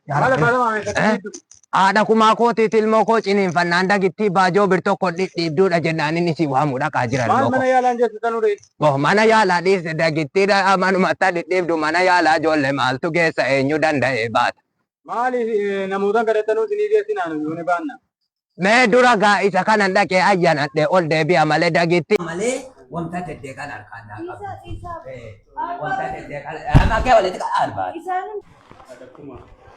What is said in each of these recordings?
Maal abbaa lamaa meeqa? Haadha kumaa kootiit ilmoo koo ciniinfannaan dagittii baajoo bir tokko dhidhiibduudha jennaan inni si waamu dhaqaa jira Maal ilmoo koo. mana yaalaan jettu tanuu ree? Oh, mana yaalaa dhiise dagittii manumatti dhidhiibdu mana yaalaa ijoollee maaltu geessa eenyu danda'ee baata. Maali namootaan kadhattanuu isinii geessinaan yoo ni baanna. Mee dura gaa isa kanan dhaqee ayyanadhe ol deebi'a malee dagitti. Malee wanta teddee kan harkaan naa qabu. Ciisaa ciisaa. Wanta teddee kan amma kee walitti arbaa. Isaan. Haadha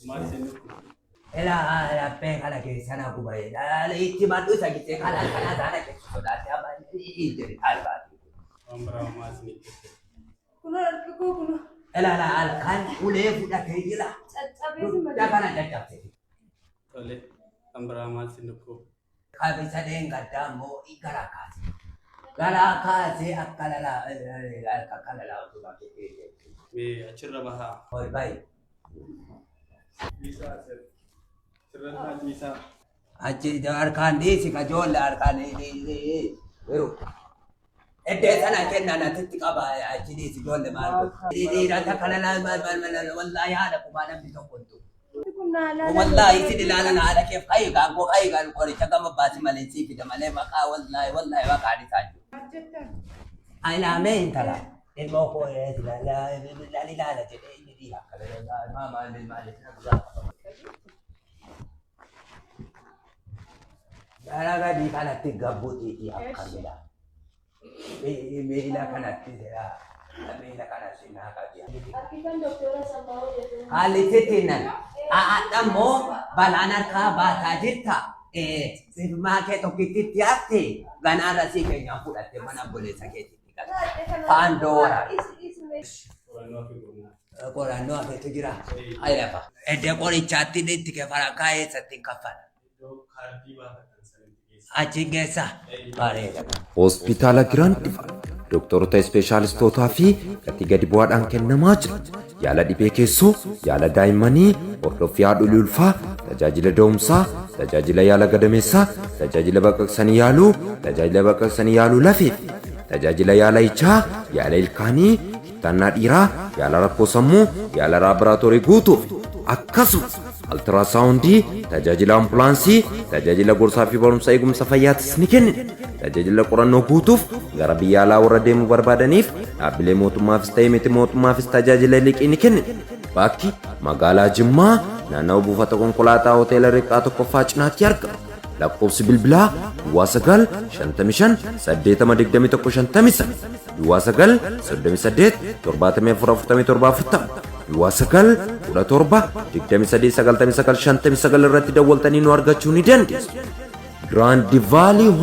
maal isin dhukkuba? Ilaa laphee kana keessa na gubaye. Itti madhu isa gisee kana kana sana keessa sodaate amma jedhe albaati. Waan biraa homaa isinitti dhufe. Kunoo harki koo kunoo. Ilaa halkan ulee fudhatee jira. Caccabee si Dugda malee. kana caccabse. Tole, kan biraa maal isin dhukkuba? Qabisa dheengaddaa immoo garaa kaase. Garaa kaasee akka lalaa akka lalaa utubaa keessee. Mee achirra bahaa. Ol bayi. Ciisaa asirra. Asirra ciisaa. Achi harkaan dhiisi kajoolle harkaan yeroo. Eddee sana kennan asitti qaba achi dhiisi ijoollee maal godhu. Dhiira takka lalaa maal maal maal wallaahi haadha kumaa namni tokko hin tuqu. Wallaahi isin ilaalan haadha keef kayi gaangoo kayi gaan qoricha gama baasi malee sii fida malee maqaa wallaahi wallaahi maqaan isaa jiru. Ilaamee intala ilmoo koo ilaali ilaala jedhee inni dhiira akka maal maal maal Gara gadii kanatti gabbuutiitii akka jedha. Miila kanatti miila kanatti naa qabi. Harkisan doktora Sammaa hojjetu. Haalli tittinnan. Haadha immoo balaan harkaa baataa jirta. Firmaa kee tokkittitti hafte ganaa rasii keenyaan fudhatte mana obboleessa keetitti galte. Faandoo waraana. Qorannoo fi qorannaa. Qorannoo hafetu jira. Lafa. Edda qorichaatti itti kafalan eessatti hin kaffala. Iddoo kaardii baafatan sanitti geessa. Achi geessa. Bareeda. Hospitaala Giraand Ifaal doktoroota ispeeshaalistootaa fi gatii gadi bu'aadhaan kennamaa jira. Yaala dhibee keessoo, yaala daa'immanii, hordoffii haadholii ulfaa, tajaajila da'umsaa, tajaajila yaala gadameessaa, tajaajila baqaqsanii yaaluu, tajaajila baqaqsanii yaaluu lafee fi tajaajila yaala ijaa, yaala ilkaanii, kittaannaa dhiiraa, yaala rakkoo sammuu, yaala laaboraatoorii guutuu fi akkasumas altirasaawundii, tajaajila ambulaansii, tajaajila gorsaa fi barumsa eegumsa fayyaatis ni kennina. Tajaajila qorannoo guutuuf gara biyya alaa warra deemuu barbaadaniif dhaabbilee mootummaafis ta'ee miti mootummaafis tajaajila liqii ni kennina. Bakki magaalaa Jimmaa naannawa buufata konkolaataa hoteela Riqaa tokkoffaa cinaatti argama. Lakkoofsi bilbilaa Duwwaa 9 55 80 21 59, Duwwaa 9 38 74 47 40, Duwwaa 9 17 23 99 59 irratti dawwaltanii nu argachuu ni dandeessu. Grand Valley.